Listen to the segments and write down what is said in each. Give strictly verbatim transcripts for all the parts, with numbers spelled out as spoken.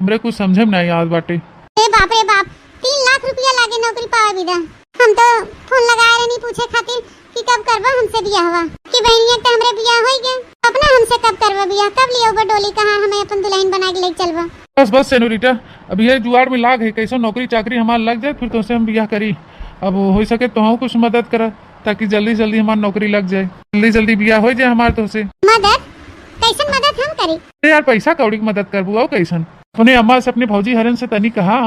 हमरे कुछ समझे में नाहीं आवत बाटे। ए बाप रे बाप, तीन लाख रुपया लागे नौकरी पावे बिदा। हम तो फोन लगाए रहनी पूछे खातिर कि कब करबा हमसे बियाहवा। कि बहनिया के हमरे बियाह होई गया, अपना हमसे कब करबा बियाह, कब लियाउबा डोली, कहाँ हमें अपन दुल्हन बना के लेके चलबा? बस, बस सेनोरिटा, अब ये जुआड़ में लाग है, कैसो नौकरी चाकरी हमार लग जाए, फिर तोसे हम बियाह करी। अब हो सके तोहू कुछ मदद करा, ताकि जल्दी जल्दी हमार नौकरी लग जाए, जल्दी जल्दी बियाह हो जाए हमार तोसे। मदद? कैसन मदद हम करी? अरे यार, पैसा कौड़ी की मदद करबू, और कैसन? अपने अम्मा से, अपने भौजी हरन से तनी कहा,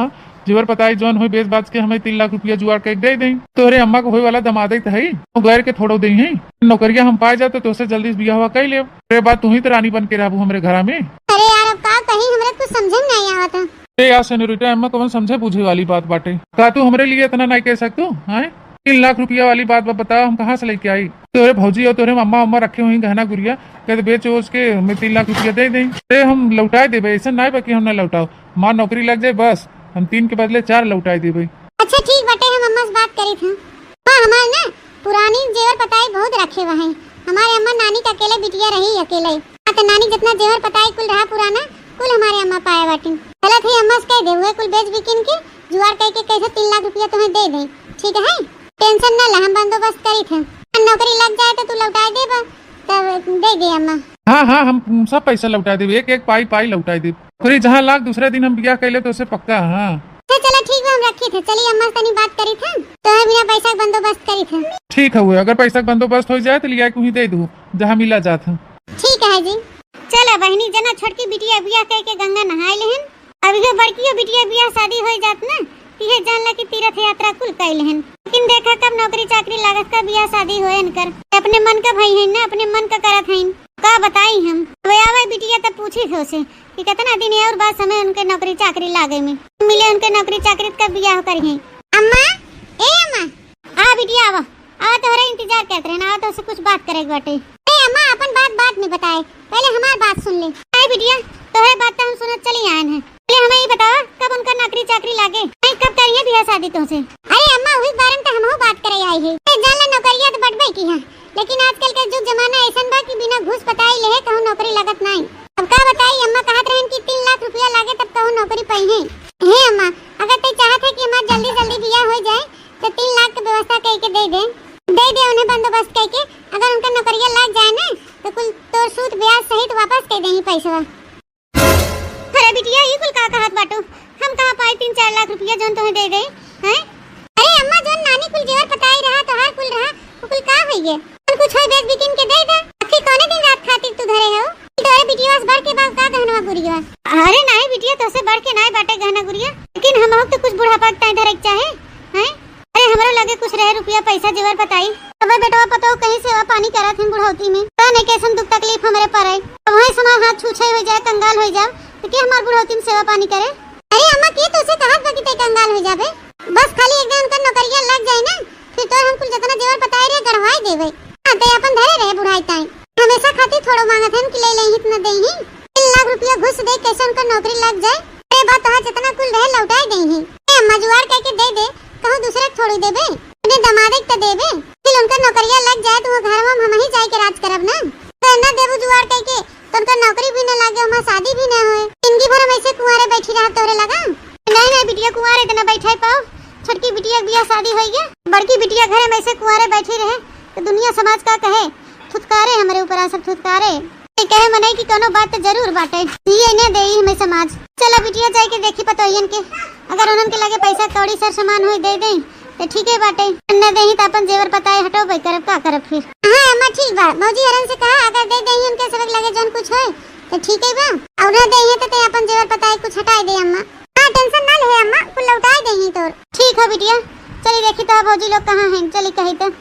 जेवर पताई जौन होई बेच बाच के हमें तीन लाख रुपया जुआड़ के दे दें। तोहरे अम्मा को होए वाला दमादे तो है, वो गैर के थोड़ो दें हैं। नौकरिया हम पाए जाते तो तोसे जल्दी से बियाहवा कर लेब। अरे बात तू ही तो रानी बन के रहबू हमरे घरा में। अरे यार, अब का कही, हमरे कुछ समझे में नहीं आवत है। अरे यार सेनोरिटा, अम्मा कौन समझे बूझे वाली बात बाटे? का तू हमरे लिए इतना नहीं कह सकतू? हैं? तीन लाख रुपया वाली बात बा, बताओ हम कहाँ से लेके आई? तोहरे भौजी और तोहरे अम्मा अम्मा रखे हुई गहना गुरिया, कहते बेच ओच के हमें तीन लाख रुपया दे दें, ते हम लौटाए देबे। ऐसा नाहीं बा कि हम ना लौटाओ, हमार नौकरी लग जाए बस, हम तीन के बदले चार लौटाए देबे। अच्छा ठीक बाटे, हम अम्मा से बात करी थे। हाँ, हमार ना पुरानी जेवर पताई बहुत रखे हुआ है, हमारे अम्मा नानी का अकेले बिटिया रही अकेले। हाँ, तो नानी जितना जेवर पताई कुल रहा पुराना, कुल हमारे अम्मा पाए बाटिन। चलत ही अम्मा से कह दे, हुए कुल बेच बिकिन के जुआड़ कह के कैसे तीन लाख रुपया तुम्हें दे दे, ठीक है? टेंशन ना ला, हम बंदोबस्त करी थे। नौकरी लग जाए तो तू लौटाए देबा, तब दे दे अम्मा। हाँ, हाँ, हम सब पैसा लौटा देब, एक एक पाई पाई लौटा देब। नौकरी जहाँ लाग दूसरे दिन हम बियाह कैले तो उसे पक्का। हाँ। अच्छा चलो ठीक बा, हम रखी थे, चली अम्मा से तनी बात करी थे, तो है बिना पैसा के बंदोबस्त करी थे। ठीक है, हुए अगर पैसा के बंदोबस्त हो जाए तो लिया के वहीं दे दू, जहाँ मिला जात है। ठीक है जी। चला बहिनी, जना छोटकी बिटिया बियाह कह के गंगा नहाए लेहन, अब इहो बड़कियो बिटिया बियाह शादी होई जात ना, तिहे जान ला कि तीर्थ यात्रा कुल कइल हन। लेकिन देखा कब नौकरी चाकरी लागत, कब बियाह शादी होए इनकर। अपने मन का भई हइन ना, अपने मन का करत हइन। का बताई हम। अब आवे बिटिया तब पूछी थे उसे कि कितना दिन और बाद समय उनके नौकरी चाकरी लागे में। मिले उनके नौकरी चाकरी तब बियाह करी हैं। अम्मा, ए अम्मा। आ बिटिया आवा। आवा, तोहरा इंतजार करत रहन, आवा, तोहसे कुछ बात करे के बाटे। ए अम्मा, अपन बात बाद में बताए, पहले हमार बात सुन ले। अरे बिटिया, तोहरे बात तो हम सुनत चली आयन है। पहले हमें ये बतावा, कब उनका नौकरी चाकरी लागे? नहीं, कब करिए बियाह शादी तोहसे? अरे अम्मा, वही बारे में तो हमहू बात करे आई है। ए, जान ला, नौकरिया तो बटबे की है, लेकिन आजकल के जुग जमाना ऐसन बा कि बिना घूस पताई लेहे कहूँ नौकरी लगत नाई। अब का बताई, अम्मा कहत रहन कि तीन लाख रुपया लागे तब कहूँ नौकरी पाई है। हे अम्मा, अगर ते चाहत है कि हमार जल्दी जल्दी बियाह हो जाए, तो तीन लाख के व्यवस्था कइके दे दे, दे दे उन्हें बंदोबस्त कइके। अगर उनका नौकरिया लग जाए ना, तो कुल तोर सूद ब्याज सहित वापस कर देही पैसवा। अरे बिटिया, ई कुल का कहत बाटू? हम कहाँ पाई तीन चार लाख रुपया जौन तुम्हें दे दे, हैं? अरे अम्मा, जौन नानी कुल जेवर पताई रहा, तोहार कुल रहा, वो कुल का होइए? कुल कुछ होई बेच बिकिन के दे दे। आखिर कौने दिन रात खातिर तू धरे हो? तोरे बिटिया से बढ़ के बा का गहनवा गुरिया? अरे नहीं बिटिया, तोसे बढ़ के नहीं बाटे गहना गुरिया, लेकिन हम तो कुछ बुढ़ापा के ताई धरे के चाहे, हैं? अरे हमरो लगे कुछ रहे रुपया पैसा जेवर पताई। अबे बेटवा पतोह कहीं सेवा पानी करत हन बुढ़ौती में, पता नहीं कैसन दुख तकलीफ हमरे पर आई। अब वहीं सुना हाथ छूछे हो जाए, कंगाल हो जाओ, तो के हमार बुढ़ौती में सेवा पानी करे? अरे अम्मा, के तोसे कहत बा कि ते कंगाल हो जाबे? बस खाली एक दिन उनकर नौकरिया लग जाए ना, फिर तोर हम कुल जितना जेवर पताई रहे गढ़वाई देबे। हाँ, ते अपन धरे रहे बुढ़ाई ताई। हमेशा खातिर थोड़ो मांगत हन कि ले लेही त न देही। तीन लाख रुपया घूस दे कैसे उनकर नौकरी लग जाए। अरे बात तोहार जितना कुल रहे लौटाए देही। ए अम्मा, जुआड़ कह के दे दे, कहूँ दूसरे के थोड़ी देबे, अपने दमादे के त देबे। फिर उनकर नौकरिया लग जाए तो वो घर में हम ही जाए के राज करब ना। तो ना देबू जुआड़ कह के, तो उनकर नौकरी भी न लागे, हमार शादी भी न होए। जिंदगी भर हम ऐसे कुंवारे बैठी रहब तोहरे लगा? नहीं, नहीं बिटिया, कुंवारे इतना बैठे पाओ। छोटकी बिटिया के बियाह शादी होई गया, बड़की बिटिया घरे में ऐसे कुंवारे बैठी रहे, तो दुनिया समाज का कहे, थुतकारे हमरे ऊपर आ सब थुतकारे। ये कहे मनई कि कोनो बात तो जरूर बाटे, ये न दे हमें समाज। चला बिटिया, जाए के देखी पतोहियन के, अगर उन्हन के लगे पैसा कौड़ी सर सामान होई दे दे, तो ठीक है बाटे, न देही तो अपन जेवर पताई हटो भाई, करब का करब फिर। हाँ अम्मा ठीक बा, भौजी हरन से कहा अगर दे देही उनके सबक लगे जौन कुछ होए तो ठीक है बा, और न देही तो ते अपन जेवर पताई कुछ हटाए दे अम्मा। हाँ टेंशन ना ले अम्मा, कुल लौटाए देही तोर। ठीक है बिटिया, चली देखी तो भौजी लोग कहाँ हैं, चली कही तो।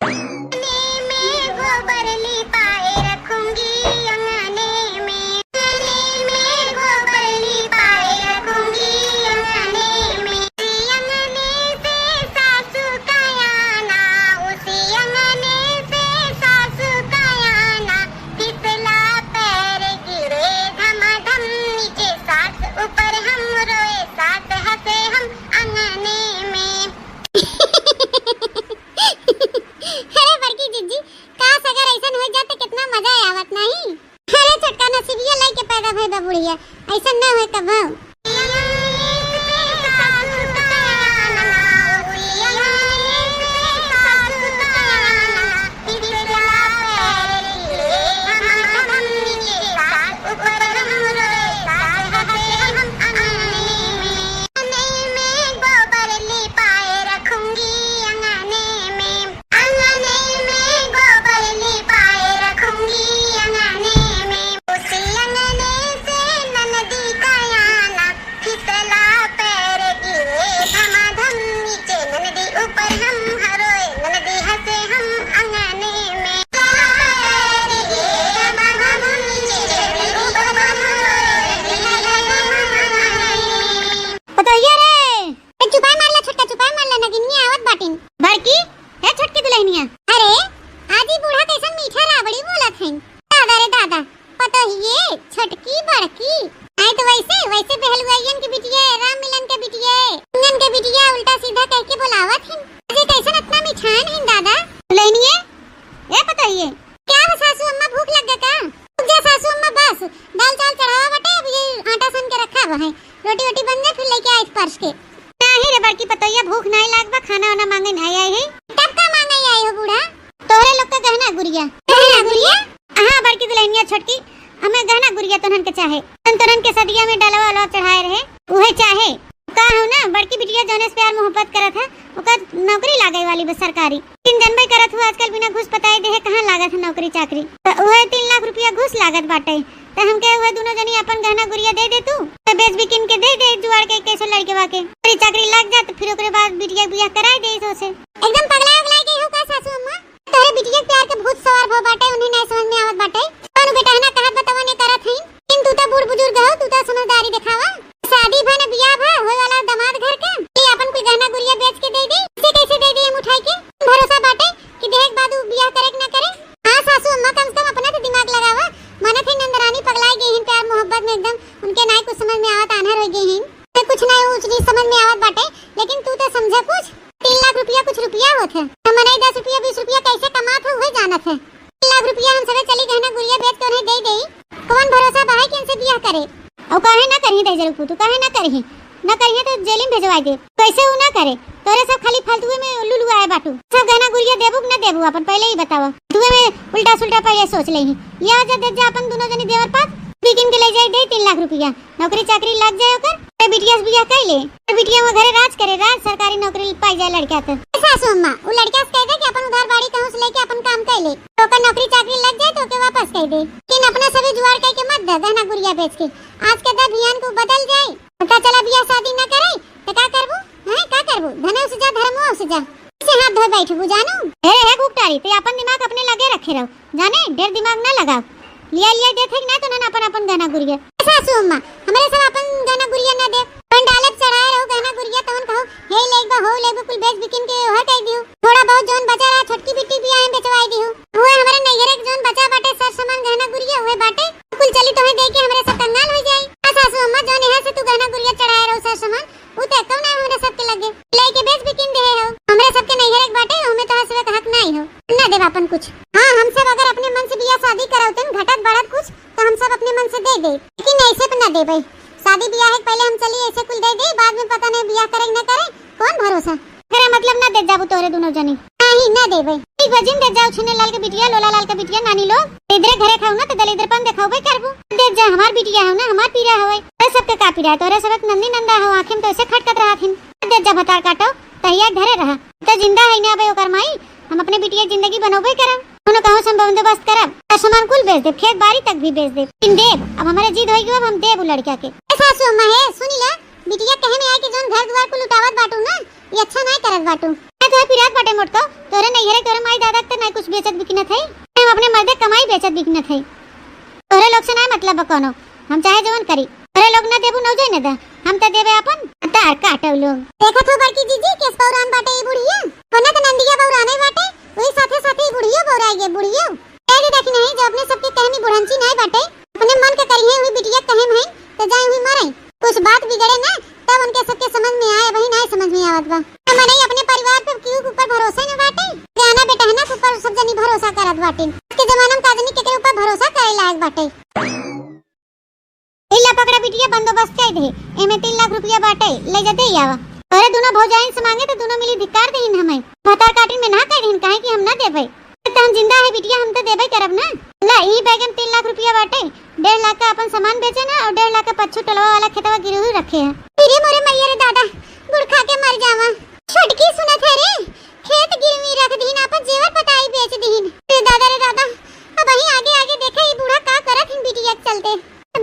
अंगने में गोबर लिपाए रखूंगी, अंगने में, अंगने में गोबर लिपाए रखूंगी, अंगने में। उसी अंगने से सासू का आना, उसी अंगने से सासू का आना, फिसला पैर गिरे धमाधम, नीचे सास ऊपर हम रोए, सास हंसे हम अंगने में। अरे बड़की जिज्जी, काश अगर ऐसन हो जात तो कितना मजा आवत नहीं? होए कबहूँ। पतोहिया रे, ए, चुपाय मार ला छोटका, चुपाय मार ला, नगिनिया आवत बाटिन। बड़की, हे छोटकी दुलहिनिया। अरे, आज ई बूढ़ा कइसन मीठा राबड़ी बोलत हइन। दादा रे दादा, पतोहिए, छोटकी, बड़की। आए तो वइसे, वइसे बहलुआइयन के बिटिया, राम मिलन के बिटिया, इंजन के बिटिया, उल्टा सीधा कहिके बोलावत हइन। आज ई कइसन अतना मिठान हइन दादा? दुलहिनिए, ए पतोहिए, का हो सासू अम्मा, भूख लग गा का? रुक जा सासू अम्मा, बस दाल चावल चढ़ावा बाटे, अब ये आटा सान के रखा हुआ है, रोटी वोटी बन जाए फिर लेके आए परस के। नाही रे बड़की पतोहिया, भूख नाही लाग बा, खाना वाना मांगे नाही आए है। तब का मांगे आई हो बूढ़ा? तोहरे लोग का गहना गुरिया। गहना गुरिया? हाँ बड़की दुलहिनिया छोटकी, हमें गहना गुरिया तोहन के चाहे, हम तोहन के सदिया में डलवा उलवा चढ़ाए रहे, उहे चाहे। का हो ना, बड़की बिटिया जौने से प्यार मोहब्बत करत है, ओकर नौकरी लागे वाली बा सरकारी। लेकिन जनबे करत हुआ, आजकल बिना घूस पताए देहे कहाँ लागत है नौकरी चाकरी। त उहे तीन लाख रुपया घूस लागत बाटे। त हमके उहे दुनो जनी अपन गहना गुरिया दे दे तू, त बेच बिकिन के दे दे जुआड़ के कैसे लड़के बा के। नौकरी चाकरी लग जा त फिर ओकरे बाद बिटिया बियाह कराई दे सो से। एकदम पगला उगला गई हो का सासू अम्मा? तोहरे बिटिया के प्यार के भूत सवार भो बाटे, उन्हें नहीं समझ में आवत बाटे। कौन बेटा है ना कहत बा तवन ये करत हईन। लेकिन तू त बूढ़ बुजुर्ग हो, तू त समझदारी दिखावा। शादी भा न बियाह भा, होए वाला दामाद घर के, ये अपन कुल गहना गुरिया बेच के दे दे। इसे कैसे दे दे हम उठाई के? भरोसा बाटे कि देहे के बाद उ बियाह करे कि ना करे? हाँ सासू अम्मा, कम से कम अपना तो दिमाग लगावा। मानत है नंदरानी पगलाई गई हैं प्यार मोहब्बत में एकदम, उनके नाई कुछ समझ में आवत, आन्हर हो गई हैं। तो कुछ नाई ऊंच नीच समझ में आवत बाटे, लेकिन तू तो समझे कुछ। तीन लाख रुपया कुछ रुपया होत है, तो मनई दस रुपया बीस रुपया कैसे कमात है उहे जानत है। तीन लाख रुपया हम सबे चली गहना गुरिया बेच के उन्हें दे देई। कौन भरोसा बा है कि इनसे बियाह करे? और काहे ना करही दहिजरू पूतू, काहे ना करही? ना करिहे तो जेल में भेजवाई दे। कैसे उ ना करे? तोरे सब खाली फालतुए में लुलुआए बाटू। सब गहना गुरिया देबू कि ना देबू, अपन पहले ही बतावा। फालतुए में उल्टा सुल्टा पहले सोच लेही। या जा दे जा अपन दुनो जनी देवर पात, बिकिन के ले जाई दे तीन लाख रुपया। नौकरी चाकरी लग जाए ओकर, ते बिटिया से बियाह कर ले। ते बिटिया वो घरे राज करे, राज सरकारी नौकरी पाई जाए लड़का तो। ए सासू अम्मा, उ लड़का से कह दे कि अपन उधार बाड़ी कहूँ से लेके अपन काम कर ले। तो ओकर नौकरी चाकरी लग जाए तो ओके वापस कर दे। लेकिन अपना सभी जुआड़ कह के मत दे, गहना गुरिया बेच के। आज के दे बिहान को बदल जाए। पता चला बियाह शादी ना करे, तो का करबू? हैं, का करबू? धनऊ से जा, धर्मऊ से जा। इसे हाथ धोए बैठबू, जानू? हे, हे घुघटारी, ते अपन दिमाग अपने लगे रखे रहो। जाने, ढेर दिमाग ना लगाओ। लिया, लिया देत है कि ना तो ना अपन, अपन गहना गुरिया। ए सासू अम्मा, हमरे सब अपन गहना गुरिया ना दे। अपन डाले पे चढ़ाए रहो गहना गुरिया, तवन कहो, हे लेग बा, हो लेग बा, कुल बेच बिकिन के ओहर कर दियो। थोड़ा बहुत जौन बचा रहा, छोटकी बिट्टी बियाह में बेचवाई दियो। हुए हमरे नैहरे के जौन बचा बाटे, सर सामान गहना गुरिया हुए बाटे। कुल चली तोहे दे के हमरे सब कंगाल हो जाई। आ सासू अम्मा, जौन यहाँ से तू गहना गुरिया चढ़ाए रहो सर सामान, उ तो एको ना हमरे सबके लगे। लेके बेच बिकिन देहे हो। हमरे सबके नैहरे के बाटे, ओमे तोहर सबके हक नाई हो। ना देब अपन कुछ। हाँ, हम सब अगर अपने मन से बियाह शादी करावतन, घटत बढ़त कुछ, तो हम सब अपने मन से दे दे। लेकिन ऐसे पे ना देबे। शादी बियाह के पहले हम चली ऐसे कुल दे दे, बाद में पता नहीं बियाह करे कि ना करे, कौन भरोसा? एकरे मतलब ना दे जाबू तोरे दुनो जनी। नहीं, ना देबे। ठीक बा, जिन दे जाओ छीने लाल के बिटिया, लोला लाल के बिटिया, नानी लोग। इधरे घरे खाऊ ना तो दलिद्रपन देखाबे करबू। दे जा, हमार बिटिया हो ना, हमार पीरा होए। तो सबके का पीरा है? तोरे सबक नंदी नंदा हो, आँखें में तो ऐसे खटकत रहत हिन। दे जा भतार काटो, तहिया घरे रहा। तो जिंदा है ना अबे ओकर माई, हम अपने बिटिया के जिंदगी बनोबे करब। कोनो कहूँ से हम बंदोबस्त करब। तो सामान कुल बेच देब, खेत बाड़ी तक भी बेच देब। लेकिन देब, अब हमारे जिद होई गई, अब हम देब उ लड़का के। ए सासू अम्मा हे, सुनी ला, बिटिया कहे में आए कि जौन घर दुआर कुल लुटावत बाटू ना, ये अच्छा नाय करत बाटू। मैं तोहे पिरात बाटे मोटको, तोरे नैहरे तोरे माई दादा के तो नाय कुछ बेचत बिकनत है, हम अपने मर्दे कमाई बेचत बिकनत है। तोरे लोग से नाय मतलब बा कोनो, हम चाहे जवन करी। तोरे लोग ना देबू नौजो न दे, हम तो देबे अपन तार काटो लोग। देखत हो बड़की जीजी, केस बौरान बाटे ई बुढ़िया, कोना के नंदिया बौराने बाटे, वही साथे साथे ई बुढ़ियो बौराई गे, बुढ़ियो। ए रे देखी नहीं, जो अपने सबके कहमी बुढ़ंची नाय बाटे, अपने मन के करिहे हुई बिटिया कहे में है, तो जाए हुई मरे। कुछ बात बिगड़े ना, तब उनके सबके समझ में आए, वही नाय समझ में आवत बा। मनई अपने परिवार पे केहू के ऊपर भरोसा न बाटे, जाना बेटहना के ऊपर सब जनी भरोसा करत बाटे। आज के जमाना में का जनी केकरे ऊपर भरोसा करे लायक बाटे। इला पकड़ा बिटिया, बंदो बस कह दे, एमे तीन लाख रुपया बाटे, ले जा दे आवा। अरे दुनो भौजाइन से मांगे तो दुनो मिली धिक्कार देहिन हमें। भतार काटिन में ना कह देहिन, काहे कि हम ना देबे। तो हम जिंदा है बिटिया, हम तो देबे करब ना। ला, ई बैग में तीन लाख रुपया बाटे, डेढ़ लाख का अपन सामान बेचे ना और डेढ़ लाख का पच्छू टोलवा वाला खेतवा गिरवी रखे है। अरे मोरे मैया रे दादा, गुड़ खा के मर जावा। छोटकी सुनत है रे, खेत गिरवी रख दीन, आपन जेवर पताई बेच दीन। रे दादा रे दादा, अब वहीं आगे आगे देखे ई बूढ़ा का करत हिन बिटिया के चलते।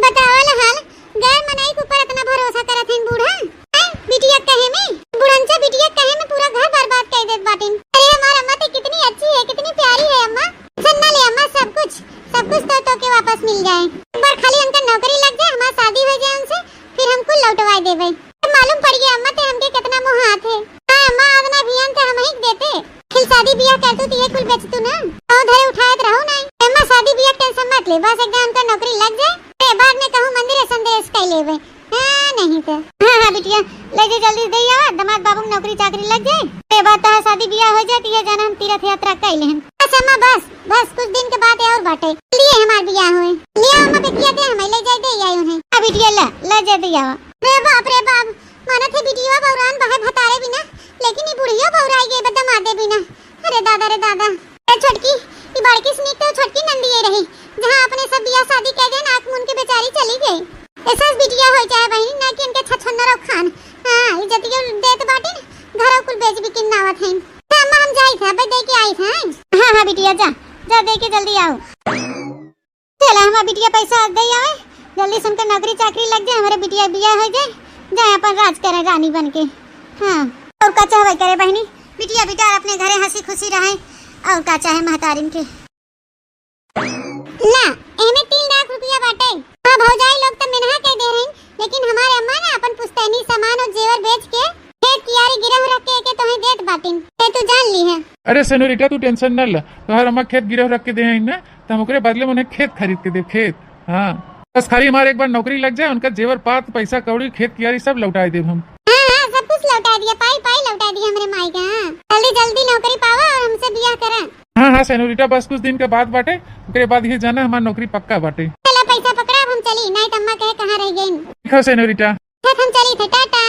बतावल हाल, गैर मनई के ऊपर इतना भरोसा करत हिन बूढ़ा। हैं? बिटिया कहे में, बुढ़नचा बिटिया कहे में पूरा घर बर्बाद कर देत बाटिन। अरे हमार अम्मा तो कितनी अच्छी है, कितनी प्यारी है अम्मा। टेंशन ना ले अम्मा, सब कुछ, सब कुछ तो, तो के वापस मिल जाए। एक बार खाली उनका नौकरी लग जाए, हमार शादी हो जाए उनसे, फिर हम कुल लौटवाए देबे। मालूम पड़ गया अम्मा ते हमके कितना मोहात है। हाँ अम्मा, आज ना भियान ते हम ही देते। फिर शादी बियाह करतू तो ये कुल बेचतू ना। और धरे उठाए तो रहो नहीं। अम्मा शादी बियाह के टेंशन मत ले, बस एक दिन उनका नौकरी लग जाए, ते बाद में कहूँ मंदिर संदेश कर लेबे। हाँ, नहीं तो। हाँ, हाँ बिटिया, ले जे जल्दी दे आवा, दामाद बाबू के नौकरी चाकरी लग जाए। ते बाद तोहार शादी बियाह हो जाए, तो ये जाना हम तीर्थ यात्रा कर लेहन। बस अम्मा, बस, बस कुछ दिन के बाद और बाटे। लिए हमार बियाह होए। ले अम्मा, बेटिया दे, हम ले जाए दे आई उन्हें। हाँ बिटिया, ले, ले जाए दे आवा। रे बाप, रे बाप, मानत है बिटिया बौरान बाहे भतारे बिना, लेकिन ई बुढ़िया बौराई गई बा दमादे बिना। अरे दादा रे दादा। ए छोटकी, ई बड़की से नीक तो छोटकी नंदी ये रही, जहाँ अपने सब बियाह शादी कह देन, आँख मूंद के बेचारी चली गई। ऐसा बिटिया हो चाहे बहिनी, ना कि इनके छछन्नर और खान। हाँ, इज्जतिया देत बाटिन, घर कुल बेच बिकिन नावत हैं। हाँ, अम्मा हम जाई था, अबे दे के आई था। हाँ, हाँ बिटिया जा, जा दे के जल्दी आओ। चला, हमार बिटिया पैसा दे आवे, जल्दी से उनका नौकरी चाकरी लग जाए, हमारे बिटिया बियाह हो जाए, जाए अपन राज करे रानी बन के। हाँ, और का चाहबे करे बहिनी, बिटिया बिटार अपने घरे हँसी खुशी रहे, और का चाहे महतारिन के। ला, एमे तीन लाख रुपया बाटे। हाँ, भौजाई लोग त मेनहा कह दे रही, लेकिन हमारे अम्मा ना अपन पुश्तैनी सामान और जेवर बेच के खेत कियारी गिरह रख के एके तोहे देत बाटिन, ते तू जान ली है। अरे सेनोरिटा, तू टेंशन न ल, तोहर अम्मा खेत गिरह रख के दे हैं ना, तो हम ओकरे बदले में उन्हें खेत खरीद के देब, खेत। हाँ, बस खाली हमारे एक बार नौकरी लग जाए, उनका जेवर पात, पैसा कौड़ी, खेत कियारी सब लौटाए देब हम। हाँ, हाँ, सब कुछ लौटा दिया, पाई पाई लौटा दिया हमरे माई का। हाँ, जल्दी जल्दी नौकरी पावा और हमसे बियाह करा। हाँ, हाँ सेनोरिटा, बस कुछ दिन के बात बाटे, ओकरे बाद ये जाना हमार नौकरी पक्का बाटे। चला पैसा पकड़ा, अब हम चली, नहीं तो अम्मा कहे कहाँ रह गई। ठीक है सेनोरिटा। खेत हम चली थे, टाटा।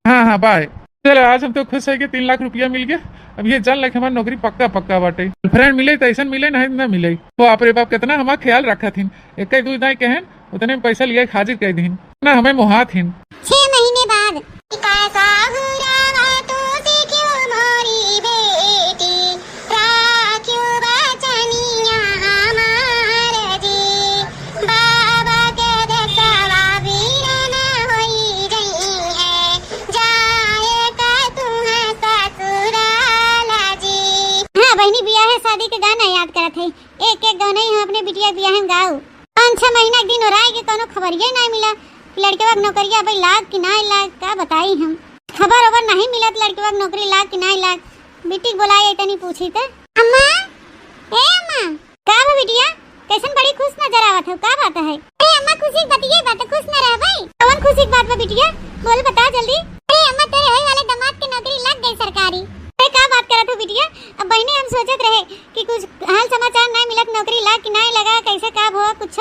हाँ, हाँ, बाय। चलो, आज हम तो खुश है कि तीन लाख रुपया मिल गया। अब ये जान लग हमार नौकरी पक्का, पक्का बाटे। फ्रेंड मिले तो ऐसन मिले, नहीं ना मिले। तो बाप रे बाप, कितना हमार ख्याल रखा थीन। एक ही दो दाई कहन, उतने में पैसा लिया हाजिर कर दीन। ना हमें मोहात हिन। छह महीने बाद। का साहुरावा तू से क्यों मोरी बेटी, राखियो बचनिया हमार जी, बाबा के देसवा वीरन होई जइहैं, जाए का तुहैं ससुराला जी। हाँ बहिनी, बियाहे शादी के गाना याद करत है, एक एक गौनई हम अपने बिटिया बियाहे में गाऊ। पाँच छह महीना के दिन ओराए के कौनो खबरिया नाहीं मिला। लड़कवा के नौकरिया भाई लाग कि नाहीं लाग, का बताई हम। खबर ओबर नाहीं मिलत लड़कवा के नौकरी लाग कि नाहीं लाग। बिटिक बोलाए तनी पूछी त। अम्मा, ए अम्मा। का बा बिटिया, कैसन बड़ी खुश नजर आवत हो, का बात है? अरे अम्मा, खुशी के बतिये बात, खुश न रहबै? कौन खुशी के बात बा बिटिया, बोल बता जल्दी। अरे अम्मा, तेरे होए वाले दामाद के नौकरी लग गई सरकारी। अरे का बात करत हो बिटिया, अब बहिने हम सोचत रहे कि कुछ हाल समाचार नाहीं मिलत, नौकरी लाग कि नाहीं लगा, कैसे का भवा कुछ।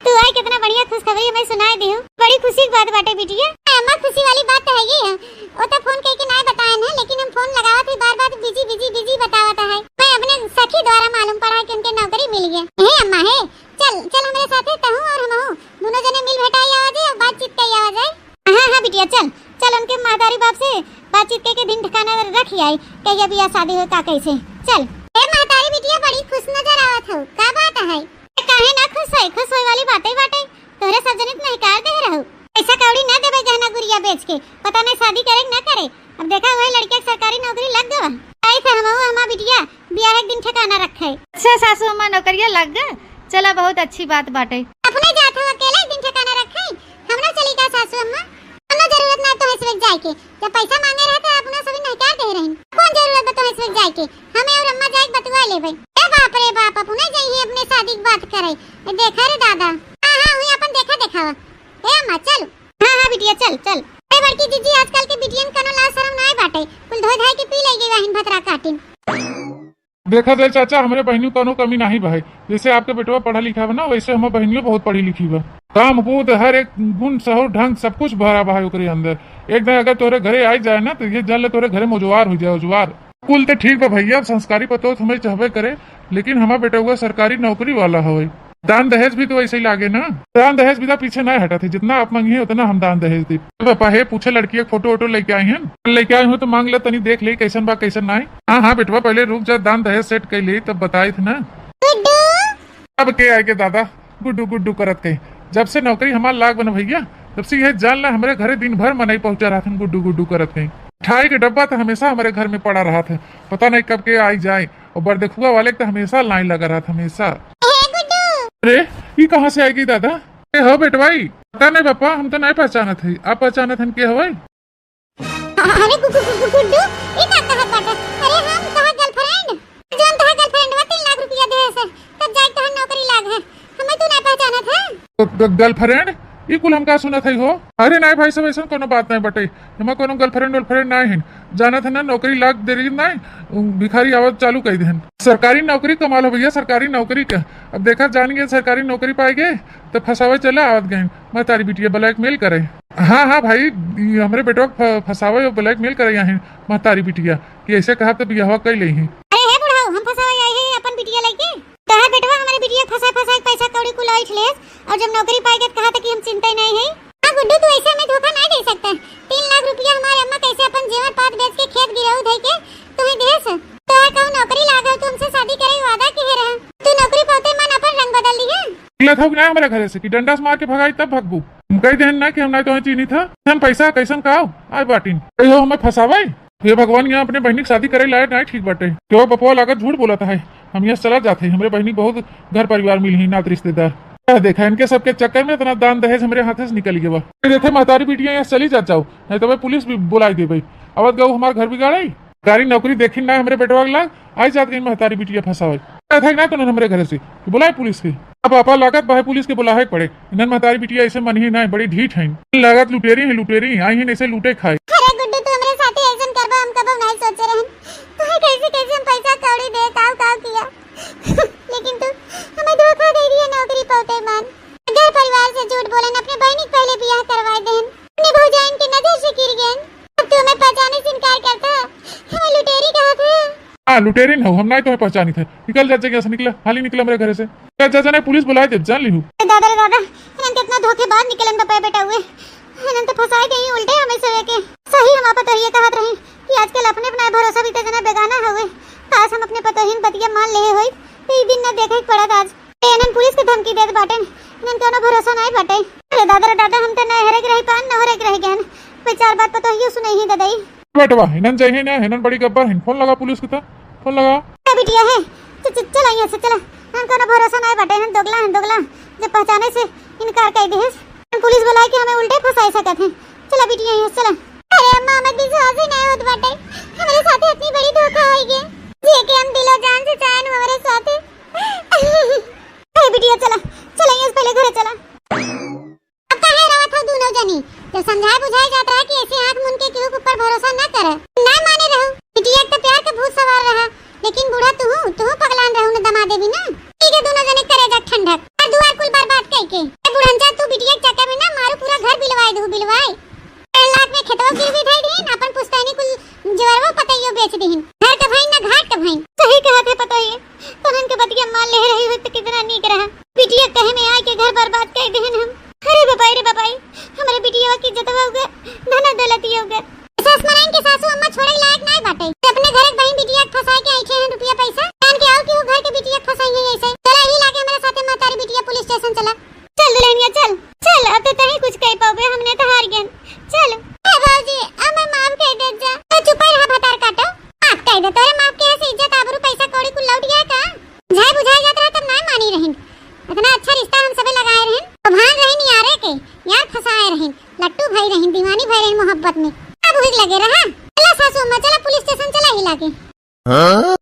तू आए कितना बढ़िया खुशखबरी हमें सुनाए दिहू। बड़ी खुशी की बात बाटे बिटिया। अम्मा, खुशी वाली बात तो है ही है। वो तो फोन कइके नाहीं बताएन है, लेकिन हम फोन लगावत ही बार बार बिजी बिजी बिजी बतावत है। मैं अपने सखी द्वारा मालूम पड़ा कि उनके नौकरी मिल गया। हे अम्मा हे, चल चल हमरे साथे तहू और हमहू दोनों जने मिल भेटाई आवा जाए और बातचीत कई आवा जाए। हाँ हाँ बिटिया चल, चल उनके महतारी बाप से बातचीत कइके दिन ठिकाना रख आई, कहिया बियाह शादी होए का कैसे। चल। ए महतारी बिटिया बड़ी खुश नजर आवत हो, का बात है? काहे ना खुश होए, खुश होए वाली बातें बाटे। तोहरे सब जनित नहिकार दे रहू। पैसा कौड़ी ना देबे गहना गुरिया बेच के, पता नहीं शादी करे कि ना करे। अब देखा वही लड़किया के सरकारी नौकरी लग गवा। आई थे हमहू हमार बिटिया बियाह एक दिन ठिकाना रखे। अच्छा सासू अम्मा नौकरिया लग गए, चला बहुत अच्छी बात बाटे। अपने जात हो अकेले एक दिन ठिकाना रखे, हमरा चली का सासू अम्मा? कोनो जरूरत ना तोहे से जाए के। जब पैसा मांगे रहे तो अपना सभी नहिकार दे रही। कौन जरूरत बा तोहे से जाए के? हमें और अम्मा जाए के बतुआ लेबे। ए बाप रे बाप, अपने जाइए अपने शादी की बात करे। ए देखा रे दादा। हाँ हाँ, हुई अपन देखा देखावा। ए अम्मा चल। हाँ हाँ बिटिया चल चल। ए बड़की जीजी, आजकल के बिटियन कनो लाज शरम नाय बाटे। कुल धोए धाए के पी ले गई वाहिन भतरा काटिन। देखा जाए चाचा, हमरे बहिनी कौनो कमी नाही बा है। जैसे आपके बेटवा पढ़ा लिखा बा ना, वैसे हमर बहिनियो बहुत पढ़ी लिखी बा। काम कूद, हर एक गुण, सहूर, ढंग, सब कुछ भरा बा है ओकरे अंदर। एक दिन अगर तोहरे घरे आई जाए ना, तो ये जान ले तोहरे घरे में उजवार हो जाए, उजवार। कुल तो ठीक बा भैया, संस्कारी पतोह तो हमें चाहबे करे, लेकिन हमार बेटवा सरकारी नौकरी वाला हवे। दान दहेज भी तो ऐसे ही लागे ना। दान दहेज भी तो पीछे नहीं हटत है, जितना आप मांगी है उतना हम दान दहेज दे। पापा हे पूछे लड़की एक फोटो वोटो लेके आई हैं, लेके आई हूँ तो मांग ले, तनी देख ले कैसन बा कैसन नहीं। हाँ हाँ बेटवा, पहले रुक जा, दान दहेज सेट कर ले तब बताई थे ना। गुड्डू। अब के आए के दादा गुड्डू गुड्डू करत कहीं। जब से नौकरी हमार लाग बन भैया, तब से यह जान ला हमरे घरे दिन भर मनई पहुंचा रहत हैं गुड्डू गुड्डू करत कहीं। मिठाई के डब्बा तो हमेशा हमरे घर में पड़ा रहत है, पता नहीं कब के आई जाए। और बरदेखुआ वाले के तो हमेशा लाइन लगा रहत, हमेशा। ए गुड्डू। अरे, ई कहाँ से आएगी दादा? ए हो बेटवाई, पता नहीं पापा, हम तो नहीं पहचानत है। आप पहचानत हन के हवे? अरे गु-, गु-, गु-, गु-, गुड्डू, ई का कहत बाटे? अरे हम तोहार girlfriend, जौन तोहार girlfriend बा, तीन लाख रुपया देहे से, तब जाके तोहार नौकरी लाग है। हमें तू नहीं पहचानत है? ग-, ग-, girlfriend? ई कुल हम का सुनत है हो? अरे नहीं भाई सब, ऐसा कोनो बात नहीं बटे, हमार कोनो girlfriend वर्लफ्रेंड नहीं है। जानत है ना, नौकरी लाग दे रही नहीं, उ भिखारी आवत चालू कर देहन। सरकारी नौकरी कमाल हो भैया, सरकारी नौकरी का। अब देखा जान गए सरकारी नौकरी पाएगे तो फंसावे चले आवत गए। महतारी बिटिया blackmail करे। हाँ, हाँ भाई, ई हमरे बेटवा फ-, फंसावे और blackmail करे यहाँ महतारी बिटिया कि ऐसे कहा तो बियाहवा कर ले ही। अरे हे बुढ़ाऊ, हम फंसावे आई है अपन बिटिया लेके? तोहार बेटवा हमरे बिटिया फंसा फंसा के पैसा कौड़ी कुल ऐंठ लेस और जब नौकरी पाएगे तो कहा था कि हम चिंता ही नहीं है। हाँ गुड्डू, तू ऐसे हमें धोखा नहीं दे सकता। तीन लाख रुपया हमारे अम्मा कैसे अपन जेवर पात बेच के खेत गिरहू धई के तुम्हें देस। तोहार कहूँ नौकरी लाग है, तू हमसे शादी करे वादा किहे रहा। तू नौकरी पाते मन अपन रंग बदल दी है। निकलत हो कि ना हमारे घरे से कि डंडा से मार के भगाई तब भगबू। हम कह देहन ना कि हम ना तो चीनी था। हम पैसा कैसन का आए बाटिन। कहो हमें फंसावे। हे भगवान, यहाँ अपने बहिनी के शादी करे लायक नहीं ठीक बाटे। क्यों बपवा लागत झूठ बोलत है। हम यहाँ चला जाते हैं, हमरे बहिनी बहुत घर परिवार मिली ही, नात रिश्तेदार। यह देखा, इनके सबके चक्कर में इतना दान दहेज हमरे हाथ से निकल गया। ये देखे महतारी बिटिया यहाँ चली जा जाओ, नहीं तो मैं पुलिस भी बुलाई देबे। आवत गऊ हमार घर बिगाड़े। सरकारी नौकरी देखी ना हमरे बेटवा के लाग, आई जात गई महतारी बिटिया फंसावे। कहत है ना तो हमरे घरे से कि बुलाए पुलिस के। अब पापा लागत बाहे पुलिस के बुलाए के पड़े। इन्हन महतारी बिटिया ऐसे मन ही ना, बड़ी ढीठ है। लागत लुटेरी है, लुटेरी आई है ऐसे लूटे खाए। अरे गुड्डू, तू हमरे साथे ऐसन करबा, हम कबो नहीं सोचे रहन। तू कैसे कैसे हम पैसा कौड़ी दे, काव काव किया, लेकिन तू हमें धोखा दे दिया नौकरी पौते मान। घर परिवार से झूठ बोलन, अपने बहनी के पहले बियाह करवा देन, अपने भौजाइन के नजर से गिर गए। अब तू हमें पहचाने से इनकार करता है, हमें लुटेरी कहा था। हाँ, लुटेरी न हो, हम नहीं तुम्हें पहचानी थे। निकल जा, जगह से निकला, हाली निकला मेरे घर से। जा, जा, जा, नहीं, पुलिस बुलाए दे, जान ली हूँ। ए दादा रे दादा, इन्हन कितना धोखेबाज निकलन बपे बेटा हुए। इन्हन तो फंसाए गई उल्टे हमें से के। सही हम आप तो ये कहत रही कि आजकल अपने अपना भरोसा भी तो जना बेगाना हुए। काश हम अपने पतोहिन बतिया मान ले होई, तो ये दिन न देखे के पड़त आज। ए, इन्हन पुलिस के धमकी देत बाटेन, इन्हन कोनो भरोसा नहीं बाटे। अरे दादा रे दादा, हम तो नहीं हरे के रही पान, न हरे के रह गए। कोई चार बात पतोहियो सुनाई ही ददई। बेटवा, इन्हन जाइए ना, इन्हन बड़ी गब्बर हैं। फोन लगा पुलिस के तो, फोन लगा। ए बिटिया है, च-, च-, चला यहाँ से, चला। हम कोनो भरोसा नहीं बाटे, हम दोगला, हम दोगला। जब पहचाने से इनकार कर दे, हम पुलिस बुलाए के हमें उल्टे फंसाए सकत हैं। चला बिटिया यहाँ से, चला। अरे अम्मा, हमें विश्वास ही नहीं होत बाटे। हमारे साथ इतनी बड़ी धोखा हो गई। जे के हम दिलो जान से चाहन हमारे साथ। ए बिटिया चला, चला यहाँ से पहले घरे चला। अब काहे रोवत हो दोनों जनी? जब समझाए बुझाए जात रहा कि ऐसे आंख मुन के केहू के ऊपर भरोसा ना करे। ना माने रहू। बिटिया के तो प्यार के भूत सवार रहा, लेकिन बूढ़ा तुहू, तुहू पगलान रहू न दमादे भी ना। ठीक है, दोनों जने करे जा ठंडक। और दुआर कुल बर्बाद कई के। ए बुढ़नचा, तू बिटिया के चक्कर में ना मारू पूरा घर बिलवाए दू, बिलवाए। लाख में खेतवा गिरवी धई दीन, अपन पुश्तैनी कुल जेवरवा पतइयो बेच दीन। घर के भई ना घाट के भई। सही कहत है पतोहिए, तोहन के बतिया मान ले रही हुई तो कितना नीक रहा। बिटिया कहे में आके घर बर्बाद कर दीन हम। अरे बपाई रे बपाई, हमरे बिटिया की इज्जतवा उगे, धन दौलतिया उगे। सास मराइन के सासू अम्मा छोड़े लायक नाय बाटे। अपने घर के बहिन बिटिया के फंसा के ऐठे हैं रुपया पैसा। जान के आओ कि वो घर के बिटिया के फंसाई है ऐसे। चला ही लागे हमारे साथे महतारी बिटिया पुलिस स्टेशन चला। चल दुल्हनिया, चल, चल, अब तो तही कुछ कह पाओगे, हमने तो हार गए। चल। ए भौजी, हमें माफ कर दे जा। तो चुप रहा भतार काटो। माफ कर दे, तोरे माफ के से इज्जत आबरू पैसा कौड़ी कुल लौट गया का? झाय बुझाय जात रहा तब ना मानी रहिन। इतना अच्छा रिश्ता हम सबे लगाए रहिन। तो भाग रहिन यारे के, यार फंसाए रहिन, लट्टू भाई रहिन, दीवानी भाई रहिन मोहब्बत में। अब हुई लगे रहा। चला सासू अम्मा, चला पुलिस स्टेशन चला ही लागे। हाँ?